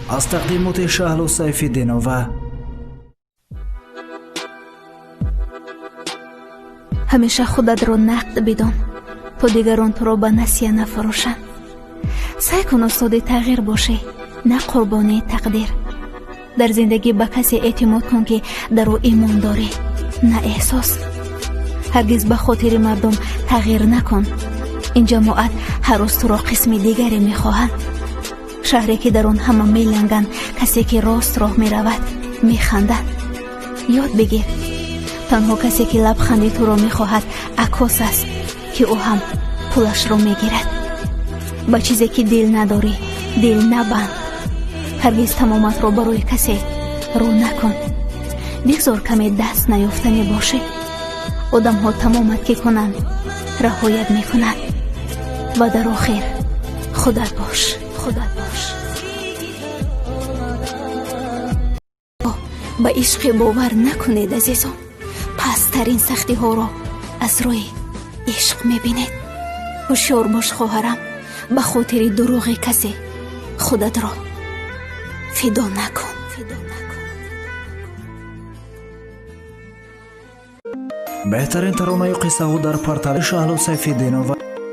Аз тақдимоти Шаҳло Сайфиддинова. Ҳамеша худатро нақд бидон, то дигарон туро ба насия нафурӯшанд. Саъй кун устоди тағйир бошӣ, на қурбонии тақдир. Дар зиндагӣ ба касе эътимод кун, ки дар ӯ имон дорӣ, на эҳсос. Ҳаргиз ба хотири мардум тағйир накун. Ин ҷамоат ҳар рӯз туро қисми дигаре мехоҳанд. Шаҳре ки дар он ҳама меланганд, касе ки рост роҳ меравад, механдад. Ёд бигир, танҳо касе ки лабханди туро мехоҳад, аккос аст, ки ӯ ҳам пулашро мегирад. Ба чизе ки дил надорӣ, дил набанд. Ҳаргиз тамоматро барои касе рӯ накун. Бигзор каме даст наёфтанӣ бошӣ. Одамҳо тамомат ки кунанд, раҳоят мекунанд. Ва дар охир худат бош, худат бош. Ба ишқе бовар накунед, азизон. Пасттарин сахтиҳоро аз рӯи ишқ мебинед. Ҳушёр бош, хоҳарам, ба хотири дурӯғи касе худатро фидо накун, фидо накун. Беҳтарин таронаю қиссаҳо дар портали Шаҳло Сайфиддинова.